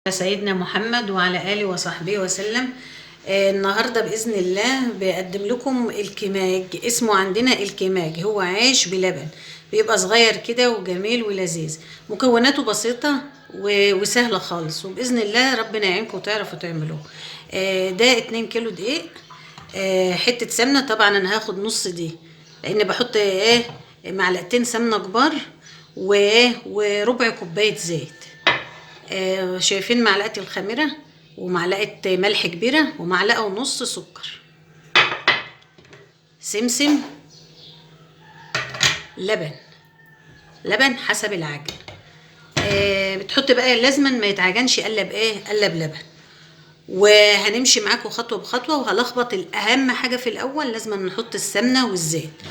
سيدنا محمد وعلى آله وصحبه وسلم. النهاردة بإذن الله بقدم لكم الكماج. اسمه عندنا الكماج، هو عيش بلبن، بيبقى صغير كده وجميل ولذيذ، مكوناته بسيطة وسهلة خالص، وبإذن الله ربنا يعينكم وتعرفوا تعملوه. ده 2 كيلو دقيق، حتة سمنة، طبعا أنا هاخد نص دي لأن بحط معلقتين سمنة كبار وربع كوباية زيت. شايفين معلقة الخميرة ومعلقة ملح كبيرة ومعلقة ونص سكر، سمسم، لبن، لبن حسب العجن. بتحط بقى لازما ما يتعجنش الا بايه، الا بلبن. وهنمشي معاكم خطوة بخطوة وهلخبط. الأهم حاجة في الأول لازم نحط السمنة والزيت،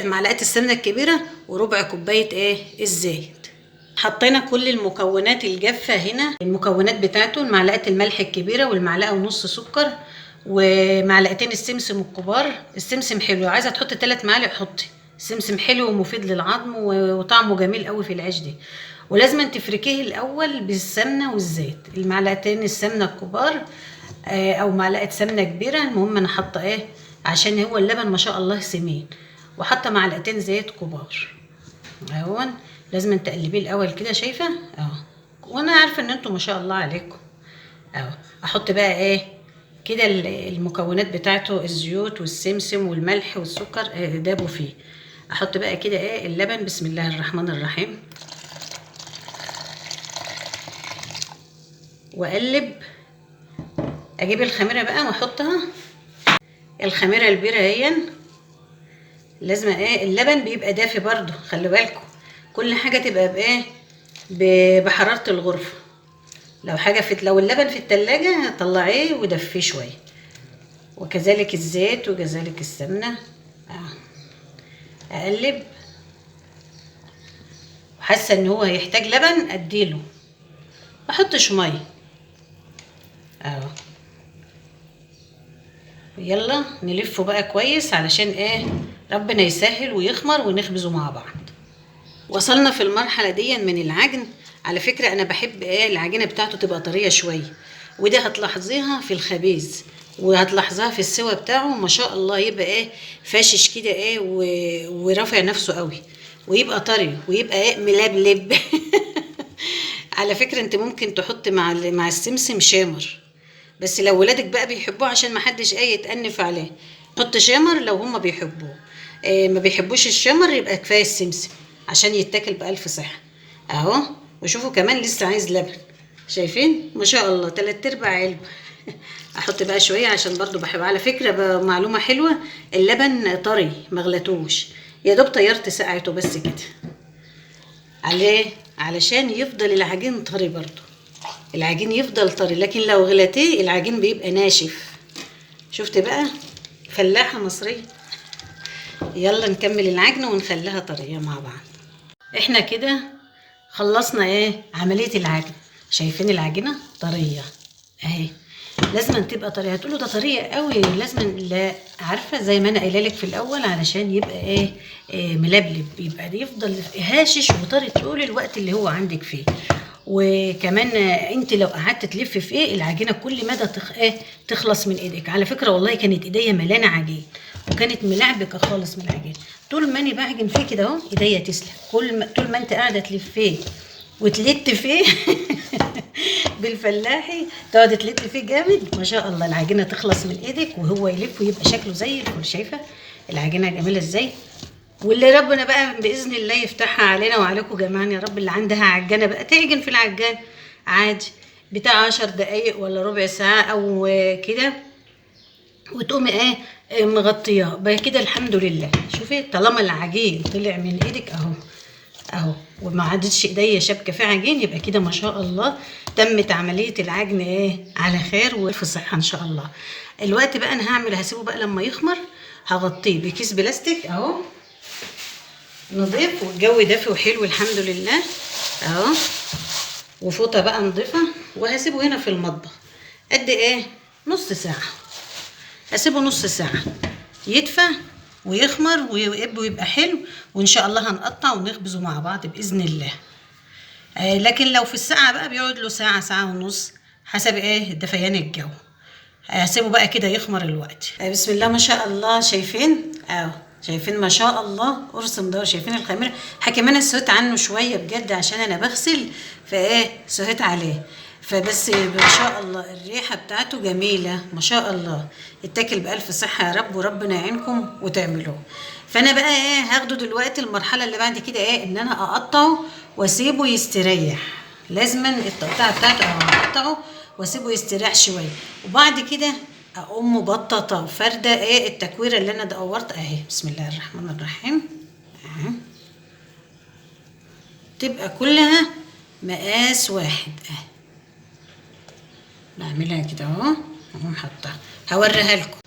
معلقة السمنة الكبيرة وربع كوباية الزيت. حطينا كل المكونات الجافة هنا، المكونات بتاعته معلقة الملح الكبيرة والمعلقة ونص سكر ومعلقتين السمسم الكبار. السمسم حلو، عايزة تحطي 3 معالق حطي، السمسم حلو ومفيد للعظم وطعمه جميل قوي في العيش دي. ولازم تفركيه الأول بالسمنة والزيت، المعلقتين السمنة الكبار، أو معلقة سمنة كبيرة. المهم أنا حاطة عشان هو اللبن ما شاء الله سمين، وحاطة معلقتين زيت كبار اهون. لازم تقلبيه الاول كده، شايفه اهو، وانا عارفه ان انتوا ما شاء الله عليكم اهو. احط بقى كده المكونات بتاعته، الزيوت والسمسم والملح والسكر، دابوا فيه. احط بقى كده اللبن، بسم الله الرحمن الرحيم، واقلب. اجيب الخميره بقى واحطها، الخميره البيره اهي. لازم اللبن بيبقى دافي برضو، خلي بالكم كل حاجة تبقى بايه، بحرارة الغرفة. لو حاجة في، لو اللبن في التلاجة طلعيه ودفيه شوية، وكذلك الزيت وكذلك السمنة. اقلب. حاسه ان هو هيحتاج لبن اديله، ما احطش مية اهو. يلا نلفه بقى كويس علشان ربنا يسهل ويخمر ونخبزه مع بعض. وصلنا في المرحلة دي من العجن. على فكرة انا بحب العجينة بتاعته تبقى طرية شوية، وده هتلاحظيها في الخبيز وهتلاحظيها في السوا بتاعه ما شاء الله، يبقى فاشش كده ورافع نفسه قوي، ويبقى طري ويبقى ملبلب. على فكرة انت ممكن تحط مع السمسم شامر، بس لو ولادك بقى بيحبوه عشان ما حدش يتأنف عليه، حط شامر لو هما بيحبوه. ما بيحبوش الشامر يبقى كفاية السمسم عشان يتاكل بألف صحة اهو. وشوفوا كمان لسه عايز لبن، شايفين ما شاء الله 3/4 علبة. احط بقى شوية عشان برضو بحب. على فكرة معلومة حلوة، اللبن طري ما غلتوش، يا دوب طيرت سقعته بس كده عليه علشان يفضل العجين طري، برضو العجين يفضل طري، لكن لو غلتيه العجين بيبقى ناشف. شفت بقى فلاحة مصرية. يلا نكمل العجن ونخليها طرية مع بعض. احنا كده خلصنا عملية العجن. شايفين العجينة طرية اهي، لازم تبقى طرية. هتقولوا ده طرية قوي، لازم لا، عارفة زي ما انا قايله لك في الاول علشان يبقى ملبلب، يبقى يفضل هاشش وطري طول الوقت اللي هو عندك فيه. وكمان انت لو قعدت تلف في العجينة كل مدى تخلص من ايدك. على فكرة والله كانت ايديا ملانة عجين وكانت ملعبكه خالص من العجين، طول ما انا بعجن فيه كده اهو ايديا تسلم. طول ما انت قاعدة تلفيه وتلت فيه بالفلاحي، تقعد تلت فيه جامد ما شاء الله العجينة تخلص من ايدك وهو يلف ويبقى شكله زي الفل. شايفه العجينة جميلة ازاي؟ واللي ربنا بقى باذن الله يفتحها علينا وعليكم جميعا يا رب. اللي عندها عجانه بقى تعجن في العجان عادي بتاع 10 دقايق ولا ربع ساعة او كده، وتقومي مغطياه بقى كده. الحمد لله. شوفي طالما العجين طلع من ايدك اهو اهو وما عادتش ايديا شبكة في عجين، يبقى كده ما شاء الله تمت عملية العجن على خير والف صحة ان شاء الله. الوقت بقى انا هسيبه بقى لما يخمر، هغطيه بكيس بلاستيك اهو نضيف، والجو دافي وحلو الحمد لله اهو، وفوطه بقى نضيفه، وهسيبه هنا في المطبخ قد نص ساعة. هسيبه نص ساعة يدفى ويخمر ويبقى حلو، وان شاء الله هنقطع ونخبزه مع بعض باذن الله. لكن لو في الساعة بقى بيقعد له ساعة، ساعة ونص، حسب ايه دفيان الجو. هسيبه بقى كده يخمر الوقت. بسم الله ما شاء الله، شايفين اهو، شايفين ما شاء الله قرص مدور، شايفين الخميره. حكيم انا سهيت عنه شوية بجد عشان انا بغسل، فايه سهيت عليه، فبس ما شاء الله الريحة بتاعته جميلة ما شاء الله، اتاكل بالف صحة يا رب، وربنا يعينكم وتعملوه. فانا بقى ايه هاخده دلوقتي المرحلة اللي بعد كده ايه، ان انا اقطعه واسيبه يستريح. لازما التقطيعه بتاعته اهو، اقطعه واسيبه يستريح شوية، وبعد كده اقوم مبططه فارده ايه التكويره اللي انا دورت اهي. بسم الله الرحمن الرحيم اهي، تبقى كلها مقاس واحد اهي. بعملها كده اهو، اقوم حطها، هوريها لكم.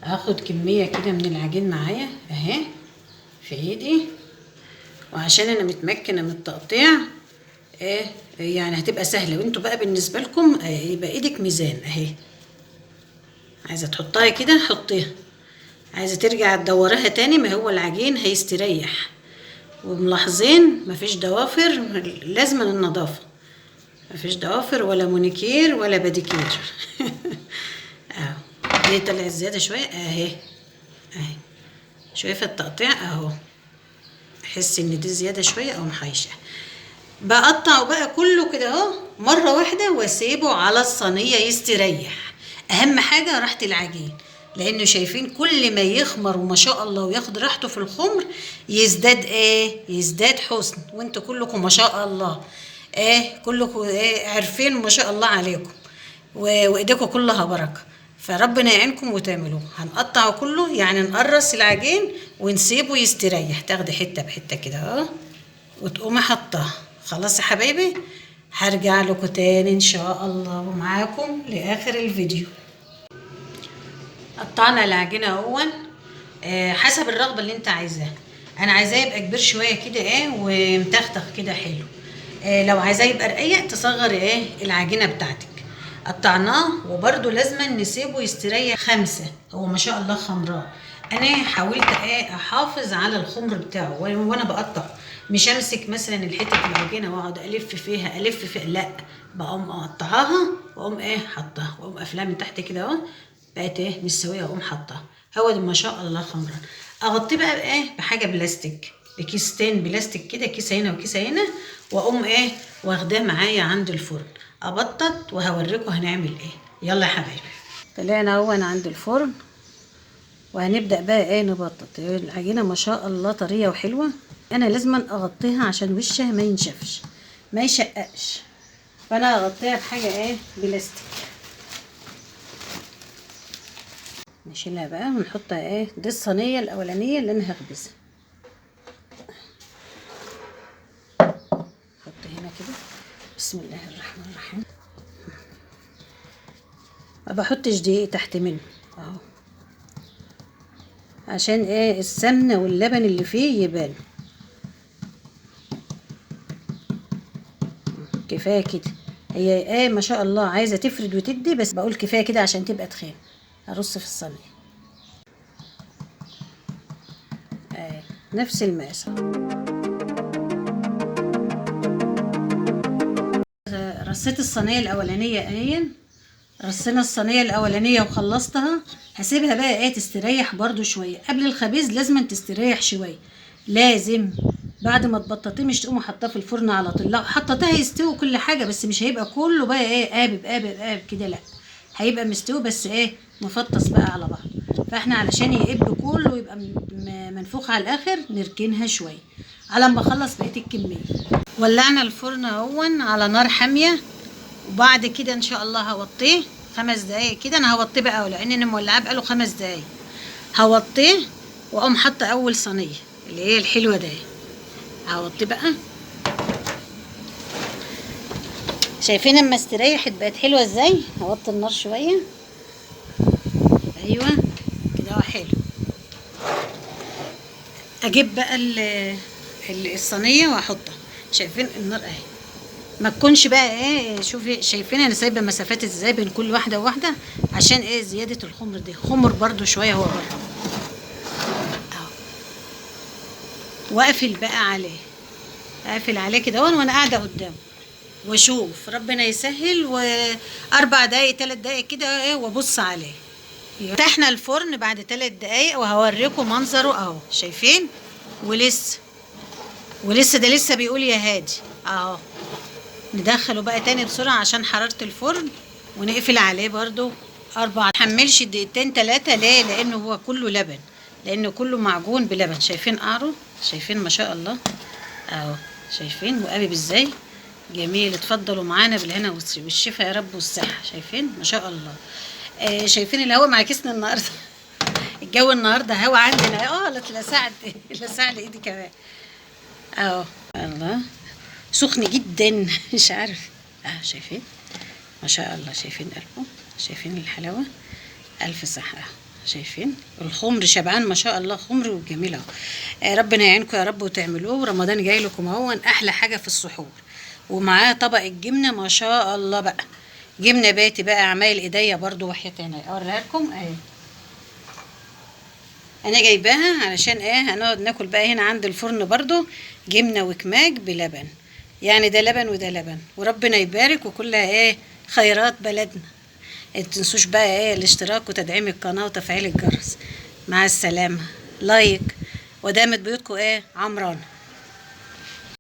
هاخد كمية كده من العجين معايا اهي في ايدي، وعشان انا متمكنة من التقطيع ايه يعني هتبقى سهلة، وانتوا بقى بالنسبة لكم يبقى ايدك ميزان اهي. عايزه تحطها كده حطيها، عايزه ترجع تدورها تاني، ما هو العجين هيستريح. وملاحظين مفيش ضوافر، لازم النظافة، مفيش ضوافر ولا مونيكير ولا باديكير. اهو دي طلعت زيادة شوية اهي اهي، شايفه التقطيع اهو، احس ان دي زيادة شوية اقوم حايشه. بقطعه بقى كله كده اهو مرة واحدة، واسيبه على الصينية يستريح. اهم حاجة راحة العجين، لانه شايفين كل ما يخمر وما شاء الله وياخد راحته في الخمر يزداد ايه، يزداد حسن. وانتوا كلكم ما شاء الله ايه، كلكم ايه عارفين ما شاء الله عليكم، وايديكم كلها بركة، فربنا يعينكم وتعملوه. هنقطعه كله يعني نقرص العجين ونسيبه يستريح، تاخدي حتة بحته كده اهو وتقومي حطها. خلاص يا حبايبي، هرجع لكم تاني ان شاء الله ومعاكم لاخر الفيديو. قطعنا العجينة اهو حسب الرغبة اللي انت عايزاها. انا عايزاه يبقى كبير شوية كده ايه ومتختخ كده حلو. لو عايزاه يبقى رقيق تصغر ايه العجينة بتاعتك. قطعناه، وبرده لازم نسيبه يستريح 5، هو ما شاء الله خمران. انا حاولت ايه احافظ على الخمر بتاعه وانا بقطع، مش امسك مثلا الحتة العجينة واقعد الف فيها الف فيها، لا بقوم اقطعها واقوم ايه حطها، واقوم قافلاها من تحت كده اهو، بقت ايه مستوية واقوم حطها. هو ده ما شاء الله خمران. اغطيه بقى بايه، بحاجة بلاستيك، بكيستين بلاستيك كده، كيسه هنا وكيسه هنا، واقوم ايه واخداه معايا عند الفرن ابطط، وهوريكم هنعمل ايه. يلا يا حبايبي، طلعنا اهو انا عند الفرن، وهنبدا بقى ايه نبطط العجينة. ما شاء الله طرية وحلوه. انا لازم اغطيها عشان وشها ما ينشفش ما يشققش، فانا هغطيها بحاجة ايه بلاستيك. نشيلها بقى ونحطها ايه، دي الصينية الاولانية اللي انا هخبزها. نحط هنا كده، بسم الله الرحمن الرحيم. ما بحطش دقيق تحت منه اهو، عشان ايه السمنة واللبن اللي فيه يبان. كفاية كده، هي ايه ما شاء الله عايزه تفرد وتدي، بس بقول كفاية كده عشان تبقى تخين. هرص في الصينية ايه نفس المقاس. رصيت الصينية الاولانية اهي، رصينا الصينية الاولانية وخلصتها. هسيبها بقى ايه تستريح برضو شوية قبل الخبيز، لازم تستريح شوية، لازم بعد ما تبططيه مش تقوموا حطاه في الفرن على طول، لا حطيتها يستوي كل حاجة، بس مش هيبقى كله بقى ايه قابب قابب قابب كده، لا هيبقى مستوي بس ايه مفطس بقى على بعض. فاحنا علشان يقب كله يبقى منفوخ على الاخر نركنها شوية على ما اخلص بقية الكمية. ولعنا الفرن اهون على نار حامية، وبعد كده ان شاء الله هوطيه 5 دقايق كده. انا هوطيه بقى لان انا مولعاه بقاله 5 دقايق، هوطيه واقوم حاطه اول صينية اللي هي الحلوة ده. هوطيه بقى، شايفين اما استريحت بقت حلوة ازاي. هوطي النار شوية، ايوه كده هو حلو. اجيب بقى الصينية واحطها. شايفين النار اهي، ما تكونش بقى ايه، شوفي شايفين انا سايبه مسافات ازاي بين كل واحدة وواحدة، عشان ايه زيادة الخمر دي، خمر برده شوية هو برده اهو. واقفل بقى عليه. اقفل عليه كده وانا قاعدة قدامه واشوف، ربنا يسهل. و4 دقايق 3 دقايق كده ايه وابص عليه. فتحنا الفرن بعد 3 دقايق وهوريكم منظره اهو، شايفين؟ ولسه ده لسه بيقول يا هادي اهو. ندخله بقى تاني بسرعة عشان حرارة الفرن، ونقفل عليه برضو 4. متحملش دقيقتين 3، ليه؟ لأنه هو كله لبن، لأنه كله معجون بلبن. شايفين قعره؟ شايفين ما شاء الله اهو، شايفين وقابب ازاي؟ جميل. اتفضلوا معانا بالهنا والشفا يا رب والصحة. شايفين ما شاء الله. شايفين الهواء معاكسنا النهارده، الجو النهارده هوا عندنا. لا لسعت ايدي كمان اهو. الله سخن جدا مش عارف. شايفين ما شاء الله، شايفين قلبه، شايفين الحلاوة، الف صحة. شايفين الخمر شبعان ما شاء الله، خمر وجميل اهو. ربنا يعينكم يا رب وتعملوه. رمضان جاي لكم اهو، احلى حاجة في السحور، ومعاه طبق الجبنة ما شاء الله بقى، جبنه باتي بقى، عمايل ايديا برضو وحياه عينيا. اوريها لكم اهي، انا جايباها علشان ايه؟ هنقعد ناكل بقى هنا عند الفرن برضو جبنه وكماج بلبن، يعني ده لبن وده لبن، وربنا يبارك وكلها ايه خيرات بلدنا. متنسوش بقى ايه الاشتراك وتدعيم القناة وتفعيل الجرس. مع السلامة، لايك، ودامت بيوتكم ايه عمرانه.